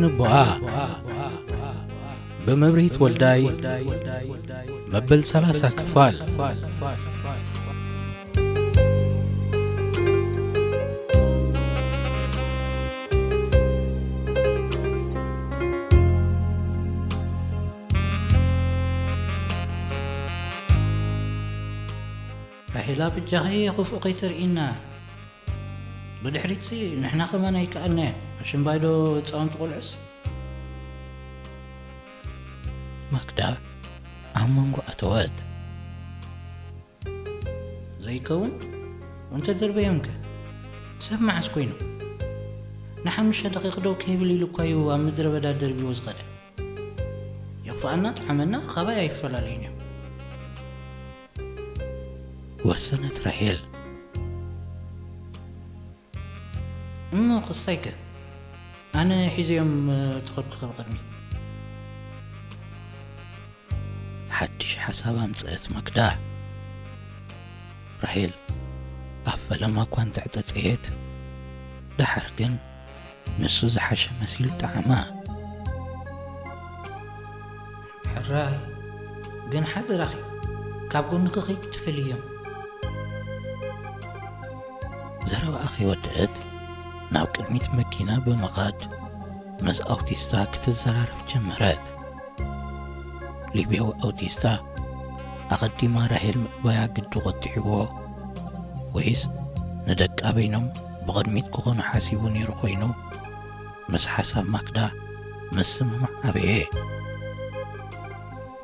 ንቦኣ ብመብርሂት ወልዳይ መበል ሰላሳ ክፋል። ራሄላ፣ በጃኺ ክፉእ ከይተርእይና። ብድሕሪትሲ ንሕና ከማን ኣይከኣልናዮን። ኣሽምባይዶ ህፃውንቲ ቆልዑስ? ማክዳ ኣብ መንጎ ኣተወት። ዘይከውን እንተ ደርበዮምከ? ሰብ መዓስ ኮይኑ? ንሓሙሽተ ደቂቕ ደው ከይብል ኢሉ እኳ እዩ ኣብ ምድረ በዳ ደርቢዎ ዝኸደ። የኽፍኣና ጠዓመና ካባይ ኣይፈላለዩን እዮም። ወሰነት ራሄል። እሞ ክስታይከ? ኣነ ሒዘዮም ተኸድኩ ብቕድሚት። ሓድሽ ሓሳብ ኣምጽአት ማክዳ። ራሄል ኣብ ፈለማ እኳ እንተዕጠጠየት፣ ደሓር ግን ንሱ ዝሓሸ መሲሉ ጠዓማ። ሕራይ ግን ሓደራኺ ካብ ጎንኺ ከይትፈልዮም። ዘረባኣ ከይወደአት ናብ ቅድሚት መኪና ብምኻድ ምስ ኣውቲስታ ክትዘራረብ ጀመረት። ሊብያዊ ኣውቲስታ ኣቐዲማ ራሄል ምእባያ ግዲ ቆጢዕዎ ወይስ ንደቃ በይኖም ብቕድሚት ክኾኑ ሓሲቡ ነይሩ ኮይኑ፣ ምስ ሓሳብ ማክዳ ምስምማዕ ኣበየ።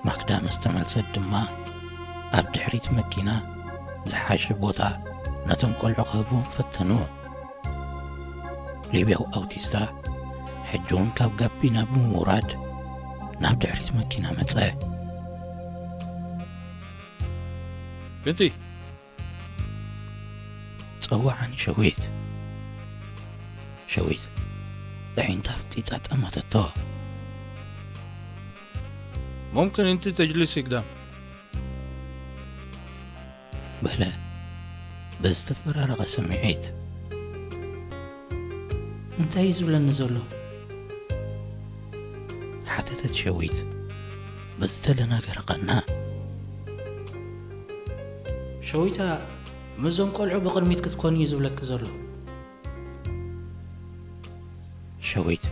ማክዳ ምስ ተመልሰት ድማ ኣብ ድሕሪት መኪና ዝሓሸ ቦታ ነቶም ቆልዑ ክህብዎም ፈተኑ። ሊብያዊ ኣውቲስታ ሕጂ እውን ካብ ጋቢና ብምውራድ ናብ ድሕሪት መኪና መጸ። ብንቲ! ጸውዓ ንሸዊት። ሸዊት ኣዒንታ ኣፍጢጣ ጠመተቶ። ممكن أنت تجلسي قدام؟ በለ ብዝተፈራረቐ ስምዒት። እንታይ እዩ ዝብለኒ ዘሎ? ሓተተት ሸዊት ብዝተደናገረ ቐና። ሸዊታ፣ ምስዞም ቆልዑ ብቕድሚት ክትኮኒ እዩ ዝብለኪ ዘሎ። ሸዊት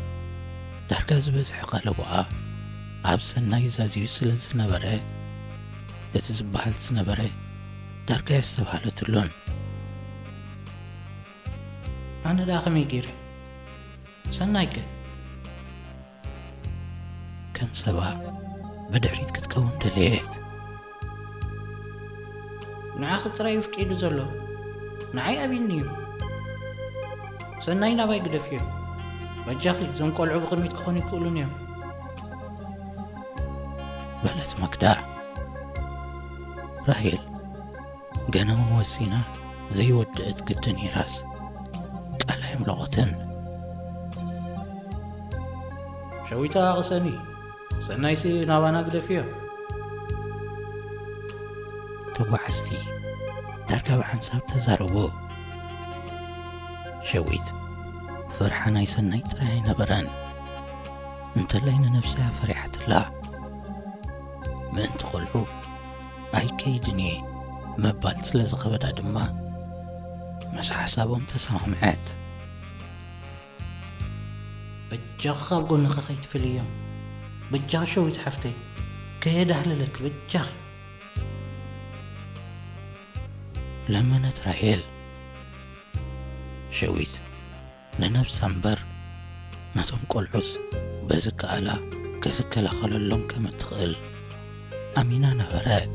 ዳርጋ ዝበዝሐ ቓለቦኣ ኣብ ሰናይ ዛዝዩ ስለ ዝነበረ፣ እቲ ዝበሃል ዝነበረ ዳርጋ የስተብሃለትሉን። ኣነ ደኣ ከመይ ገይረ? ሰናይከ? ከም ሰባ ብድሕሪት ክትከውን ደለየት። ንዓኺ ጥራይ እዩ ፍቂዱ ዘሎ። ንዓይ ኣቢኒ እዩ። ሰናይ ናባይ ግደፍዮ። በጃኺ፣ እዞም ቆልዑ ብቕድሚት ክኾኑ ይክእሉን እዮም። በለት ማክዳ። ራሄል ገና እውን ወሲና ዘይወደአት ግዲ ነይራስ፣ ቃል ኣየምለቖትን። ሸዊታ ቅሰኒ፣ ሰናይሲ ናባና ግደፍዮ። ተጓዓዝቲ ዳርጋ ብሓንሳብ ተዛረቡ። ሸዊት ፍርሓ ናይ ሰናይ ጥራይ ኣይነበረን፣ እንተላይ ንነብሳ እያ ፈሪሓትላ። ምእንቲ ቆልዑ ኣይከይድን እየ ምባል ስለ ዝኸበዳ ድማ፣ ምስ ሓሳቦም ተሰማምዐት። በጃኺ ካብ ጎንኺ ከይትፈልዮም። በጃኺ ሸዊት ሓፍተይ፣ ከየዳህልለኪ በጃኺ። ለመነት ራሄል። ሸዊት ንነብሳ እምበር ነቶም ቆልዑስ በዝከኣላ ክትከላኸለሎም ከም እትኽእል ኣሚና ነበረት።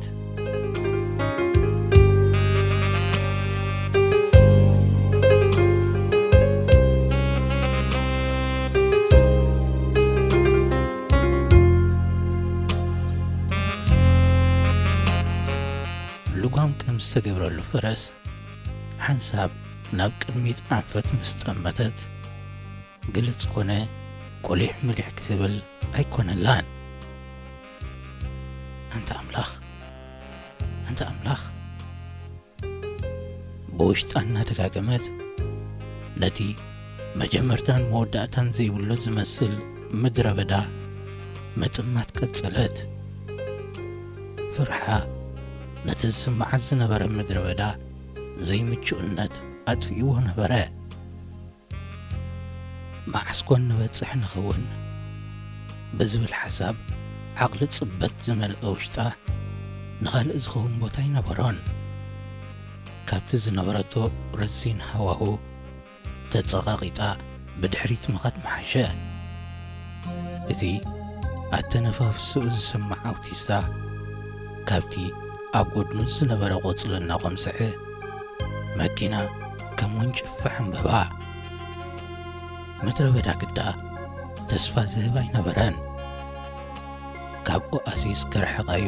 ልጓም ከም ዝተገብረሉ ፈረስ ሓንሳብ ናብ ቅድሚት ኣንፈት ምስ ጠመተት፣ ግልጽ ኮነ ቁሊሕ ምሊሕ ክትብል ኣይኮነላን። ኣንታ ኣምላኽ፣ ኣንታ ኣምላኽ፣ ብውሽጣ እናደጋገመት ነቲ መጀመርታን መወዳእታን ዘይብሉ ዝመስል ምድረ በዳ ምጥማት ቀጸለት። ፍርሓ ነቲ ዝስምዓ ዝነበረ ምድረ በዳ ዘይምቹእነት ኣጥፊእዎ ነበረ። መዓስ ኮን ንበጽሕ ንኸውን ብዝብል ሓሳብ ዓቕሊ ጽበት ዝመልአ ውሽጣ ንኻልእ ዝኸውን ቦታ ኣይነበሮን። ካብቲ ዝነበረቶ ረዚን ሃዋሁ ተጸቓቒጣ ብድሕሪት ምኻድ ምሓሸ። እቲ ኣተነፋፍስኡ ዝስማዕ ኣውቲስታ ካብቲ ኣብ ጎድኑ ዝነበረ ቆጽሊ እናኾምሰዐ መኪና ከም ወንጭፋ ዕምበባ። ምድረ በዳ ግዳ ተስፋ ዝህብ ኣይነበረን። ካብ ኦኣሲስ ክርሕቕ እዩ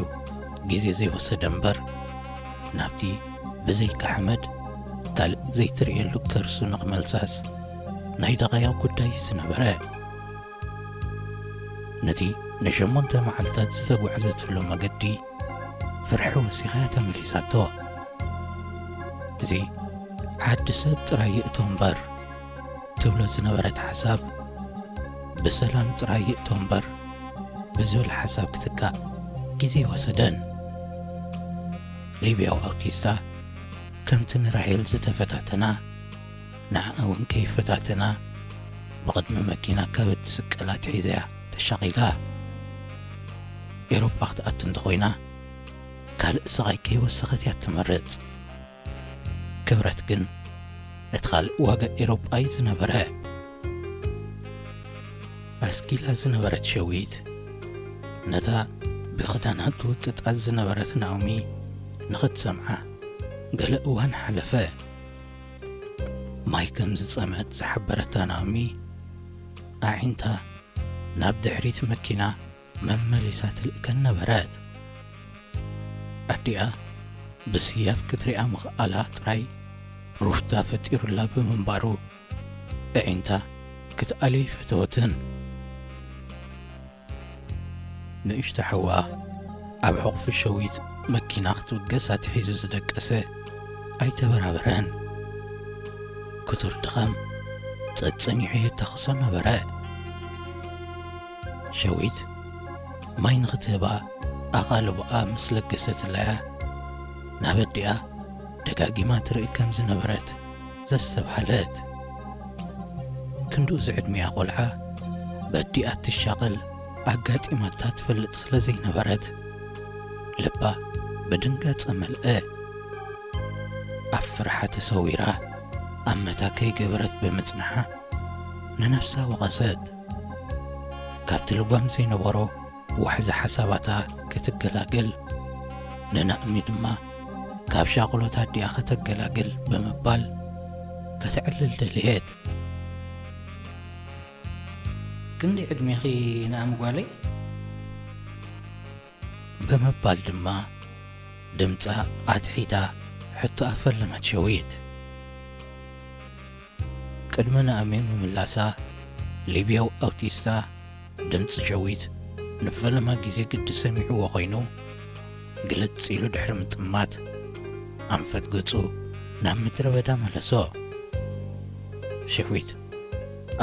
ግዜ ዘይወሰደ እምበር፣ ናብቲ ብዘይካ ሓመድ ካልእ ዘይትርእየሉ ከርሱ ንኽመልሳስ ናይ ደቓይቕ ጉዳይ እዩ ዝነበረ። ነቲ ንሸሞንተ መዓልታት ዝተጓዕዘትሉ መገዲ ፍርሒ ወሲኻ እያ ተመሊሳቶ። እዚ ዓዲ ሰብ ጥራይ ይእቶ እምበር ትብሎ ዝነበረት ሓሳብ፣ ብሰላም ጥራይ ይእቶ እምበር ብዝብል ሓሳብ ክትካእ ግዜ ኣይወሰደን። ሊብያዊ ኣውቲስታ ከምቲ ንራሄል ዝተፈታተና፣ ንዓኣ እውን ከይፈታተና ብቕድሚ መኪና ካብ እትስቀል ኣትሒዛ እያ ተሻቒላ። ኤውሮጳ ክትኣቱ እንተኾይና፣ ካልእ ስቓይ ከይወሰኸት እያ ትመርጽ። ክብረት ግን እቲ ካልእ ዋጋ ኤውሮጳ እዩ ዝነበረ። ኣስጊላ ዝነበረት ሸዊት፣ ነታ ብኽዳና ትውጥጣ ዝነበረት ናኦሚ ንኽትሰምዓ ገለ እዋን ሓለፈ። ማይ ከም ዝጸምአት ዝሓበረታ ናኦሚ፣ ኣዒንታ ናብ ድሕሪት መኪና መመሊሳ ትልእከን ነበረት። ኣዲኣ ብስያፍ ክትሪኣ ምኽኣላ ጥራይ ሩፍታ ፈጢሩላ ብምንባሩ፣ ኣዒንታ ክትኣልዮ ኣይፈተወትን። ንእሽቶ ሓዋ ኣብ ሕቑፊ ሸዊት መኪና ክትብገስ ኣትሒዙ ዝደቀሰ ኣይተበራበረን። ክቱር ድኻም ጸጸኒሑ የተኽሶ ነበረ። ሸዊት ማይ ንኽትህባ ኣቓልቦኣ ምስ ለገሰትላያ፣ ናብ ኣዲኣ ደጋጊማ ትርኢ ከም ዝነበረት ዘስተብሃለት። ክንድኡ ዝዕድሚኣ ቆልዓ በዲኣ እትሻቐል ኣጋጢማታ ትፈልጥ ስለ ዘይነበረት፣ ልባ ብድንጋጸ መልአ። ኣብ ፍርሓ ተሰዊራ ኣመታ ከይገበረት ብምጽንሓ ንነፍሳ ወቐሰት። ካብቲ ልጓም ዘይነበሮ ዋሕዚ ሓሳባታ ክትገላገል፣ ንናእሚ ድማ ካብ ሻቕሎት ኣዲኣ ከተገላግል ብምባል ከተዕልል ደለየት። ክንደይ ዕድሜኺ ንኣሚ ጓለይ? ብምባል ድማ ድምጻ ኣትሒታ ሕቶኣ ፈለመት ሸዊት። ቅድሚ ናእሚ ምምላሳ፣ ሊብያዊ ኣውቲስታ ድምጺ ሸዊት ንፈለማ ግዜ ግዲ ሰሚዕዎ ኮይኑ፣ ግልጽ ኢሉ ድሕሪ ምጥማት፣ ኣንፈት ገጹ ናብ ምድረ በዳ መለሶ። ሸዊት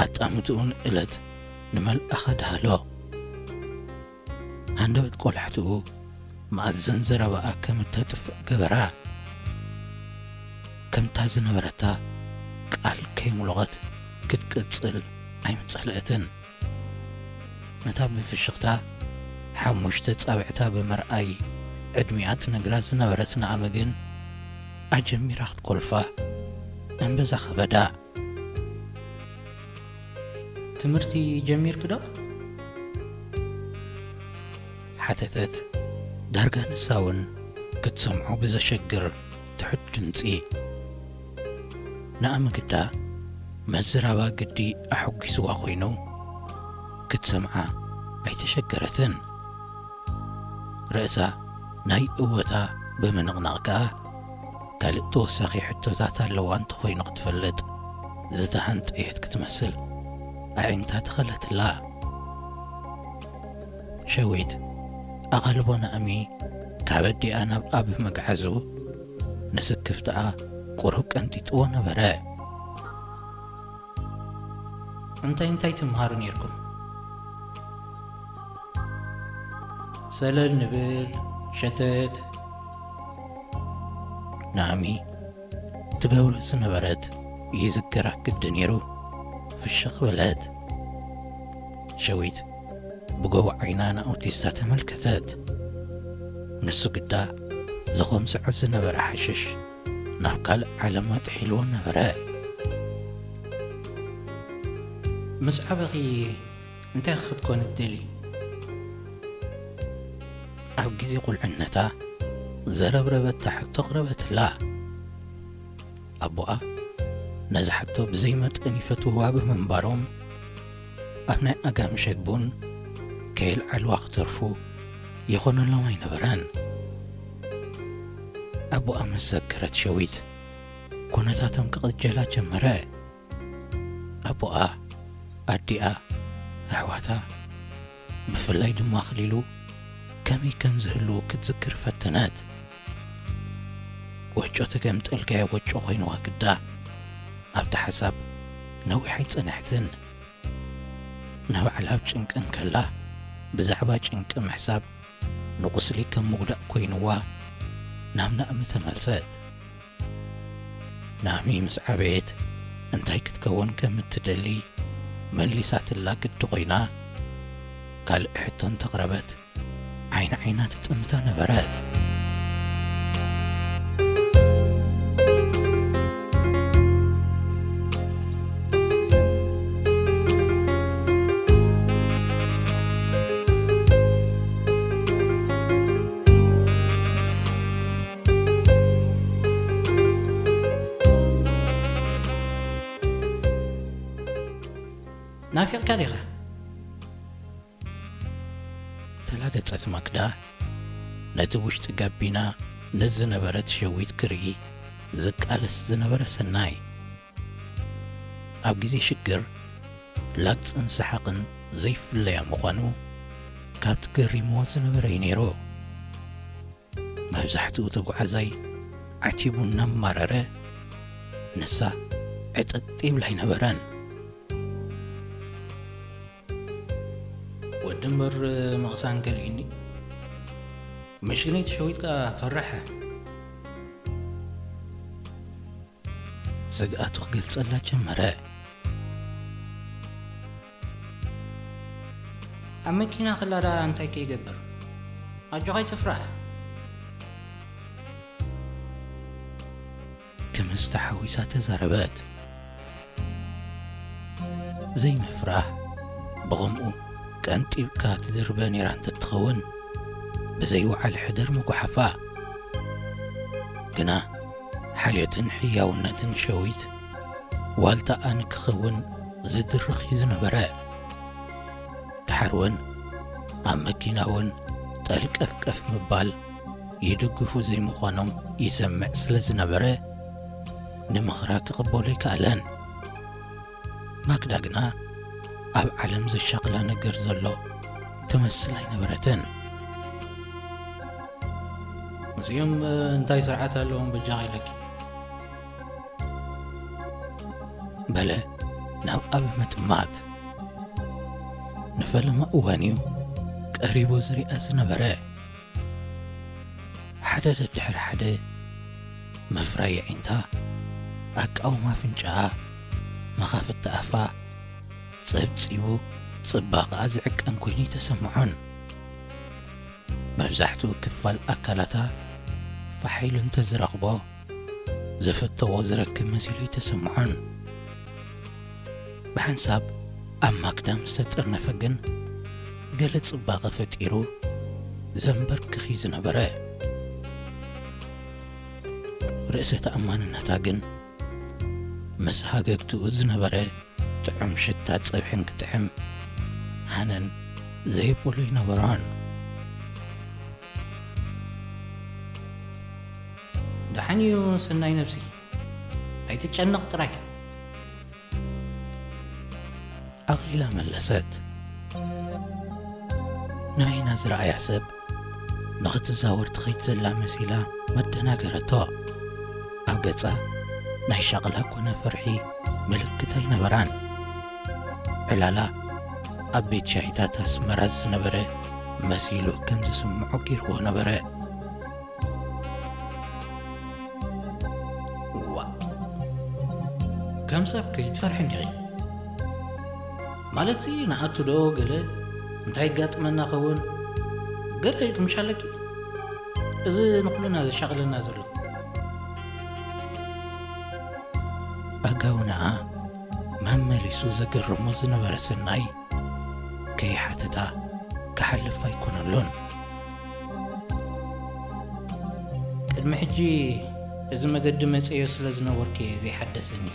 ኣጣምትኡ ንእለት ንመልኣኻ ደሃሎ። ሃንደበት ቆላሕትኡ መኣዝን ዘረባኣ ከም እተጥፍእ ገበራ። ከምታ ዝነበረታ ቃል ከይምሎቐት ክትቅጽል ኣይምጸልአትን። ነታ ብፍሽኽታ ሓሙሽተ ጻብዕታ ብምርኣይ ዕድሚኣ ትነግራ ዝነበረት ናእሚ ግን ኣጀሚራ ክትኮልፋ እምበዛ ከበዳ። ትምህርቲ ጀሚርኪ ዶ? ሓተተት፣ ዳርጋ ንሳ እውን ክትሰምዖ ብዘሸግር ትሑት ድምጺ። ናእሚ ግዳ መዝራባ ግዲ ኣሐጒስዋ ኮይኑ፣ ክትሰምዓ ኣይተሸገረትን። ርእሳ ናይ እወታ ብምንቕናቕ ከኣ፣ ካልእ ተወሳኺ ሕቶታት ኣለዋ እንተኾይኑ ክትፈልጥ ዝተሃንጠየት ክትመስል ኣዒንታ ተኸለትላ። ሸዊት ኣቓልቦ ናእሚ ካብ ኣዲኣ ናብኣ ብምግዓዙ፣ ንስክፍታኣ ቁሩብ ቀንጢጥዎ ነበረ። እንታይ እንታይ ትምሃሩ ኔርኩም? ሰለል ንብል ሸተት። ናሚ ትገብሮ ዝነበረት ይዝከራ ግዲ ነይሩ። ፍሽኽ በለት። ሸዊት ብጎቦ ዓይና ንኣውቲስታ ተመልከተት። ንሱ ግዳ ዘኾምስዖ ዝነበረ ሓሽሽ ናብ ካልእ ዓለም ኣጥሒልዎ ነበረ። ምስ ዓበኺ እንታይ ክትኮኒ ትደሊ? ኣብ ግዜ ቁልዕነታ ዘረብረበታ ሕቶ ኣቕረበትላ። ኣቦኣ ነዛ ሕቶ ብዘይ መጠን ይፈትውዋ ብምንባሮም፣ ኣብ ናይ ኣጋ ምሸት ቡን ከየልዓልዋ ክተርፉ ይኾነሎም ኣይነበረን። ኣቦኣ ምስ ዘከረት ሸዊት ኩነታቶም ክቕጀላ ጀመረ። ኣቦኣ፣ ኣዲኣ፣ ኣሕዋታ፣ ብፍላይ ድማ ኣኽሊሉ ከመይ ከም ዝህልዉ ክትዝክር ፈተነት። ወጮ ተገምጠልካዮ ወጮ ኮይንዋ ግዳ ኣብታ ሓሳብ ነዊሕ ኣይጸንሐትን። ንባዕላ ኣብ ጭንቂ እንከላ ብዛዕባ ጭንቂ ምሕሳብ ንቁስሊ ከም ምጉዳእ ኮይንዋ ናብ ናእሚ ተመልሰት። ናሚ ምስ ዓበየት እንታይ ክትከውን ከም እትደሊ መሊሳትላ ግዲ ኮይና፣ ካልእ ሕቶ እንተቕረበት ዓይኒ ዓይና ትጥምታ ነበረት። ናፊቕካ ዲኻ? ተላገጸት ማክዳ፣ ነቲ ውሽጢ ጋቢና ንዝነበረት ሸዊት ክርኢ ዝቃለስ ዝነበረ ሰናይ። ኣብ ግዜ ሽግር ላግጽን ሰሓቕን ዘይፍለያ ምዃኑ ካብቲ ገሪምዎ ዝነበረ እዩ ነይሩ። መብዛሕትኡ ተጓዓዛይ ዓቲቡ እናማረረ፣ ንሳ ዕጥጥ ይብል ኣይነበረን። ወዲ እምበር ምቕሳን ከልኢኒ። ምሽክነይቲ ሸዊት ከኣ ፈረሐ። ስግኣቱ ክገልጸላ ጀመረ። ኣብ መኪና ክላ ደኣ እንታይ ከይገብር? ኣጆኻ ኣይትፍራህ። ክምስ ተሓዊሳ ተዛረበት። ዘይምፍራህ ብኸምኡ ቀንጢብካ ትድርበ ነይራ እንተትኸውን፣ ብዘይ ወዓል ሕደር ምጓሓፋ። ግና ሓልዮትን ሕያውነትን ሸዊት ዋልታኣ ንክኸውን ዝድርኽ እዩ ዝነበረ። ደሓር እውን ኣብ መኪና እውን ጠልቀፍቀፍ ምባል ይድግፉ ዘይምዃኖም ይሰምዕ ስለ ዝነበረ፣ ንምኽራ ክቕበሎ ኣይከኣለን። ማክዳ ግና ኣብ ዓለም ዘሻቕላ ነገር ዘሎ ትመስል ኣይነበረትን። እዚኦም እንታይ ስርዓት ኣለዎም በጃኻ ኢለኪ? በለ ናብኣ ብምጥማት። ንፈለማ እዋን እዩ ቀሪቡ ዝሪኣ ዝነበረ። ሓደ ደድሕሪ ሓደ ምፍራይ ኣዒንታ፣ ኣቃውማ ኣፍንጫኣ፣ መኻፍቲ ኣፋ ጸብጺቡ ጽባቐኣ ዝዕቀን ኮይኑ ኣይተሰምዖን። መብዛሕትኡ ክፋል ኣካላታ ፋሕ ኢሉ እንተዝረኽቦ፣ ዝፍተዎ ዝረክብ መሲሉ ኣይተሰምዖን። ብሓንሳብ ኣብ ማክዳ ምስ ተጠርነፈ ግን፣ ገለ ጽባቐ ፈጢሩ ዘንበርክኽ እዩ ዝነበረ። ርእሰ ተኣማንነታ ግን ምስ ሃገግትኡ ዝነበረ ጥዑም ሽታ ጸብሒ እንክጥዕም ሃነን ዘየበሎ ኣይነበሮን። ደሓን እዩ ሰናይ ነብሲ፣ ኣይትጨነቕ ጥራይ። ኣቕሊላ መለሰት። ንዓይና ዝረኣያ ሰብ ንኽትዛወር ትኸይድ ዘላ መሲላ መደናገረቶ። ኣብ ገጻ ናይ ሻቕላ ኮነ ፍርሒ ምልክት ኣይነበራን። ዕላላ ኣብ ቤት ሻሂታት ኣስመራ ዝነበረ መሲሉ ከም ዝስምዖ ገይርዎ ነበረ። ዋ፣ ከም ሰብ ከይትፈርሒ እንዲኺ? ማለትሲ ንኣቱ ዶ ገለ እንታይ ይጋጥመና ኸውን? ገለ ኢልኪ ምሽ ኣለኪ? እዚ ንኹልና ዘሻቕለና ዘሎ። ኣጋውንኣ መመሊሱ ዘገርሞ ዝነበረ ሰናይ ከይሓተታ ክሓልፍ ኣይኮነሉን። ቅድሚ ሕጂ እዚ መገዲ መጽዮ ስለ ዝነበርኩ እየ ዘይሓደሰኒ።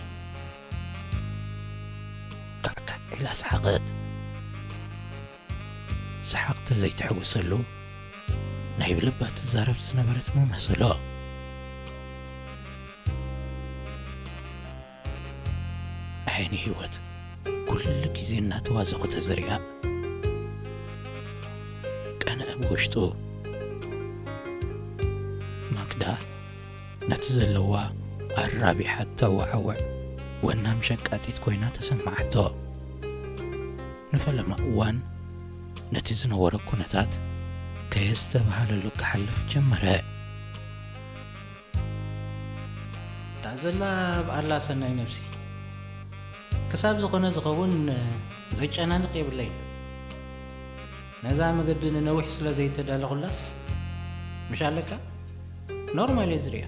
ካዕካዕ ኢላ ሰሓቐት። ሰሓቕተ ዘይትሕውሰሉ ናይ ብልባ ትዛረብ ዝነበረት መመሰሎ። ዓይኒ ህይወት ኩሉ ግዜ እናተዋዘኹ ተዝሪኣ ቀንአ ብውሽጡ። ማክዳ ነቲ ዘለዋ ኣራቢሓ እተወዓውዕ ወናም ሸቃጢት ኮይና ተሰማዓቶ። ንፈለማ እዋን ነቲ ዝነበሮ ኩነታት ከየስተብሃለሉ ክሓልፍ ጀመረ። እታ ዘላ ብኣላ ሰናይ ነብሲ ክሳብ ዝኾነ ዝኸውን ዘጨናንቕ የብለይን። ነዛ መገዲ ንነዊሕ ስለ ዘይተዳለኹላስ ምሽ ኣለካ ኖርማል እየ ዝሪኣ።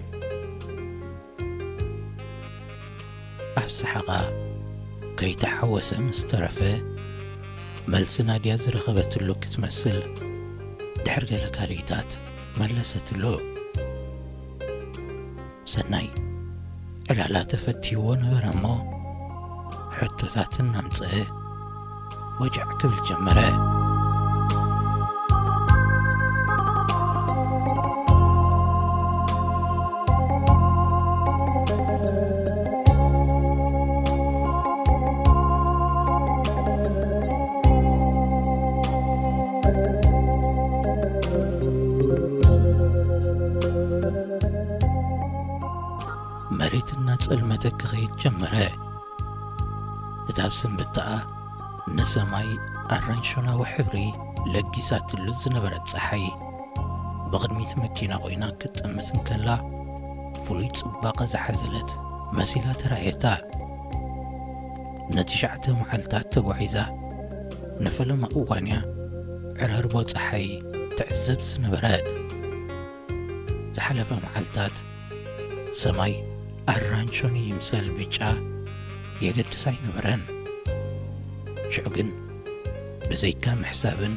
ኣብ ሰሓቓ ከይተሓወሰ ምስ ተረፈ፣ መልሲ ናድያ ዝረኸበትሉ ክትመስል ድሕሪ ገለ ካልኢታት መለሰትሉ። ሰናይ ዕላላ ተፈትይዎ ነበረ እሞ፣ ሕቶታት እናምጽአ ወጃዕ ክብል ጀመረ። መሬት እናጸልመተ ክኸይድ ጀመረ። እታ ኣብ ሰንበትኣ ንሰማይ ኣራንሾናዊ ሕብሪ ለጊሳትሉ ዝነበረት ጸሓይ፣ ብቕድሚት መኪና ኮይና ክትጠምት እንከላ፣ ፍሉይ ጽባቐ ዝሓዘለት መሲላ ተራእየታ። ንትሽዓተ መዓልታት ተጓዒዛ፣ ንፈለማ እዋን እያ ዕራርቦ ጸሓይ ትዕዘብ ዝነበረት። ዝሓለፈ መዓልታት ሰማይ ኣራንሾኒ ይምሰል ብጫ የገድስ ኣይነበረን። ሽዑ ግን ብዘይካ ምሕሳብን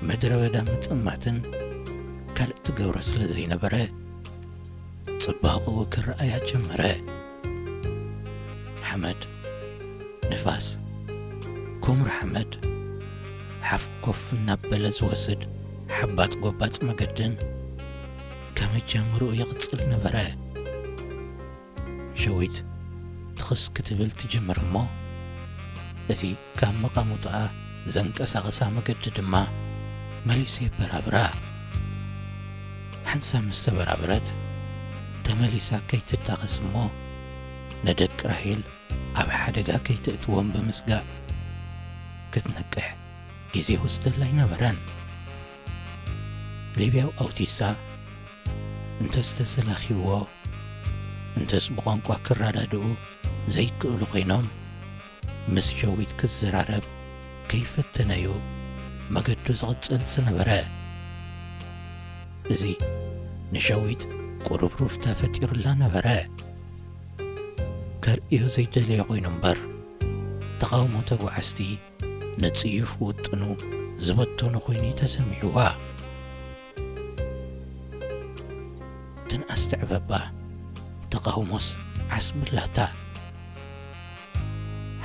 ምድረ በዳ ምጥማትን ካልእ ትገብሮ ስለ ዘይነበረ፣ ጽባቐኡ ክረኣያ ጀመረ። ሓመድ፣ ንፋስ፣ ኩምራ ሓመድ፣ ሓፍ ኮፍ እናበለ ዝወስድ ሓባጥ ጎባጥ መገድን ከመጃምርኡ ይቕጽል ነበረ። ሸዊት ትኽስ ክትብል ትጅምር እሞ፣ እቲ ካብ መቓሙጥኣ ዘንቀሳቕሳ መገዲ ድማ መሊሱ የበራብራ። ሓንሳብ ምስ ተበራብረት፣ ተመሊሳ ከይትዳኸስ እሞ፣ ንደቂ ራሄል ኣብ ሓደጋ ከይተእትዎም ብምስጋእ፣ ክትነቅሕ ግዜ ይወስደላ ኣይነበረን። ሊብያዊ ኣውቲስታ እንተስ ተሰላኺዎ፣ እንተስ ብቋንቋ ክረዳድኡ ዘይክእሉ ኮይኖም፣ ምስ ሸዊት ክዘራረብ ከይፈተነ'ዩ መገዱ ዝቕጽል ዝነበረ። እዚ ንሸዊት ቁሩብ ሩፍታ ፈጢሩላ ነበረ። ከርእዮ ዘይደለየ ኮይኑ እምበር፣ ተቓውሞ ተጓዓዝቲ ንጽዩፍ ውጥኑ ዝበተኑ ኮይኑ ተሰሚዕዋ። ትንኣስ ትዕበባ፣ ተቓውሞስ ዓስብላታ።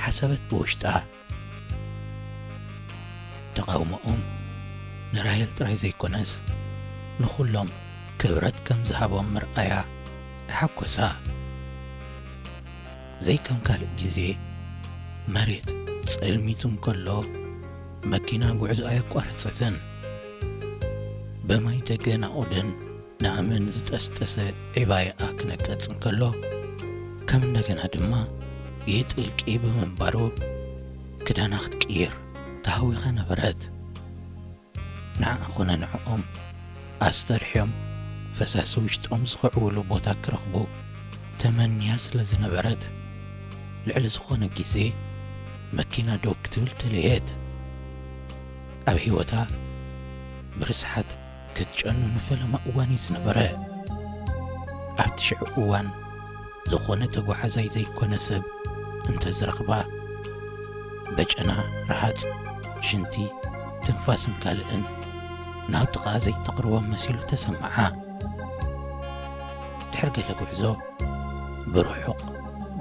ሓሰበት ብውሽጣ። ተቓውሞኦም ንራሄል ጥራይ ዘይኮነስ፣ ንኹሎም ክብረት ከም ዝሃቦም ምርኣያ ኣሓጎሳ። ዘይከም ካልእ ግዜ፣ መሬት ጸልሚቱ እንከሎ፣ መኪና ጉዕዞኣ ኣየቋረጸትን። ብማይ ደገ ናኦደን ንኣመን ዝጠስጠሰ ዒባየኣ ክነቀጽ እንከሎ፣ ከም እንደገና ድማ ይጥልቂ ብምንባሩ፣ ክዳና ክትቅይር ተሃዊኻ ነበረት። ንዓ ኾነ ንዕኦም ኣስተርሕዮም ፈሳሲ ውሽጦም ዝኽዕውሉ ቦታ ክረኽቡ ተመንያ ስለ ዝነበረት፣ ልዕሊ ዝኾነ ግዜ መኪና ደው ክትብል ደለየት። ኣብ ህይወታ ብርስሓት ክትጨኑ ንፈለማ እዋን እዩ ዝነበረ። ኣብቲ ሽዑ እዋን ዝኾነ ተጓዓዛይ ዘይኮነ ሰብ እንተዝረኽባ፣ በጨና፣ ረሃጽ፣ ሽንቲ፣ ትንፋስን ካልእን ናብ ጥቓ ዘይተቕርቦ መሲሉ ተሰምዓ። ድሕሪ ገለ ጉዕዞ ብርሑቕ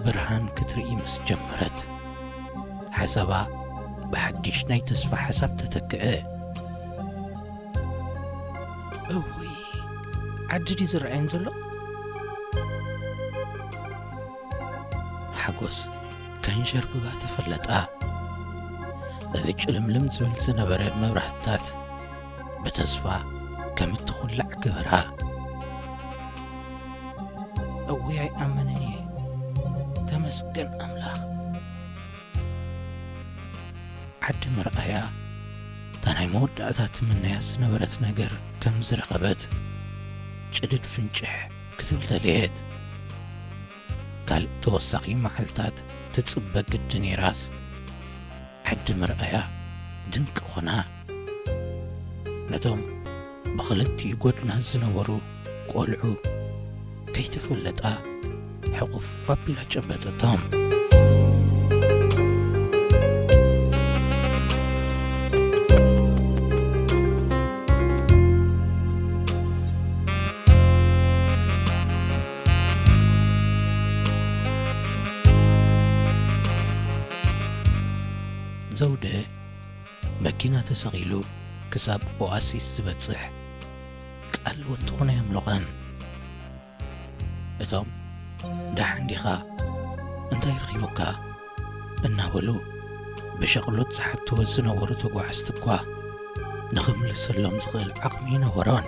ብርሃን ክትርኢ ምስ ጀመረት፣ ሓሳባ ብሓድሽ ናይ ተስፋ ሓሳብ ተተክአ። እውይ፣ ዓዲ ድዩ ዝረኣየን ዘሎ? ሓጎስ ከንሸርብባ ተፈለጣ። እዚ ጭልምልም ዝብል ዝነበረ መብራህትታት ብተስፋ ከም እትኹላዕ ገበራ። እውይ፣ ኣይኣመንን እየ። ተመስገን ኣምላኽ። ዓዲ ምርኣያ፣ እታ ናይ መወዳእታ ትምነያ ዝነበረት ነገር ከም ዝረኸበት ጭድድ ፍንጭሕ ክትብል ደለየት። ካልእ ተወሳኺ መዓልታት ትጽበ ግዲ ነይራስ፣ ዓዲ ምርኣያ ድንቂ ኾና። ነቶም ብኽልቲኡ ጎድና ዝነበሩ ቆልዑ ከይተፈለጣ ሕቑፍ ኣቢላ ጨበጠቶም። ዘውደ መኪና ተሰቒሉ ክሳብ ኦኣሲስ ዝበጽሕ ቃል እውን ትኹን ኣየምለቐን። እቶም "ደሓን ዲኻ? እንታይ ረኺቡካ?" እናበሉ ብሸቕሎት ዝሓትዎ ዝነበሩ ተጓዓዝቲ እኳ ንኽምልሰሎም ዝኽእል ዓቕሚ ኣይነበሮን።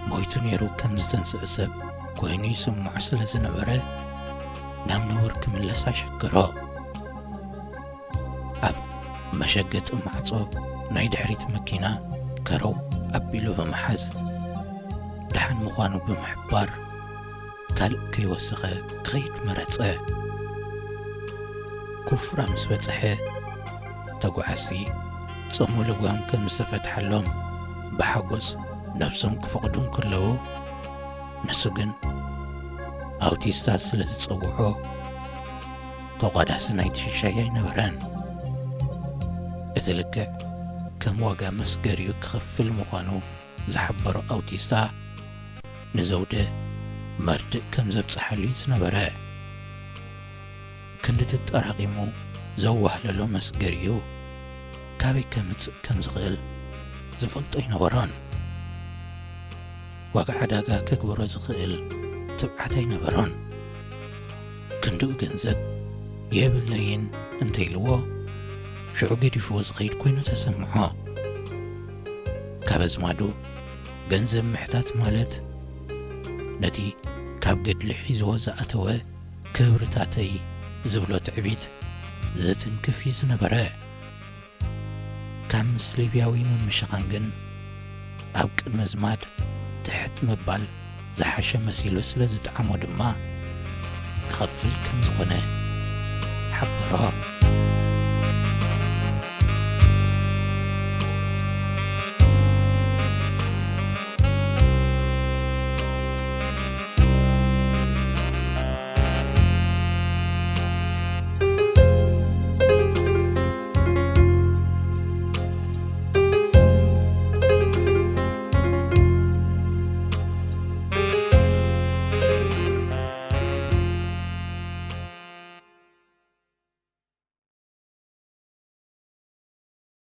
ሞይቱ ነይሩ ከም ዝተንስአ ሰብ ኮይኑ ይስምዖ ስለ ዝነበረ፣ ናብ ነውር ክምለስ ኣሸገሮ። ኣብ መሸገጢ ማዕጾ ናይ ድሕሪት መኪና ከረው ኣቢሉ ብምሓዝ፣ ደሓን ምዃኑ ብምሕባር፣ ካልእ ከይወሰኸ ክኸይድ መረጸ። ኩፍራ ምስ በጽሐ፣ ተጓዓዝቲ ጾሙ ልጓም ከም ዝተፈትሓሎም ብሓጎስ ነብሶም ክፈቕዱ እንከለዉ፣ ንሱ ግን ኣውቲስታ ስለ ዝጸውዖ፣ ተቋዳሲ ናይቲ ሽሻይ ኣይነበረን። እቲ ልክዕ ከም ዋጋ መስገሪኡ ክኸፍል ምዃኑ ዝሓበሮ ኣውቲስታ፣ ንዘውደ መርድእ ከም ዘብጽሓሉ እዩ ዝነበረ። ክንዲ ተጠራቒሙ ዘዋህለሎ መስገሪኡ ካበይ ከምጽእ ከም ዝኽእል ዝፈልጦ ኣይነበሮን። ዋጋ ዕዳጋ ከግብሮ ዝኽእል ትብዓት ኣይነበሮን። ክንድኡ ገንዘብ የብለይን እንተኢልዎ፣ ሽዑ ገዲፍዎ ዝኸይድ ኮይኑ ተሰምዖ። ካብ ኣዝማዱ ገንዘብ ምሕታት ማለት፣ ነቲ ካብ ገድሊ ሒዝዎ ዝኣተወ ክብርታተይ ዝብሎ ትዕቢት ዝትንክፍ እዩ ዝነበረ። ካብ ምስ ሊብያዊ ምምሽኻን ግን፣ ኣብ ቅድሚ ኣዝማድ ትሕት ምባል ዝሓሸ መሲሉ ስለ ዝጠዓሞ ድማ፣ ክኸፍል ከም ዝኾነ ሓበሮ።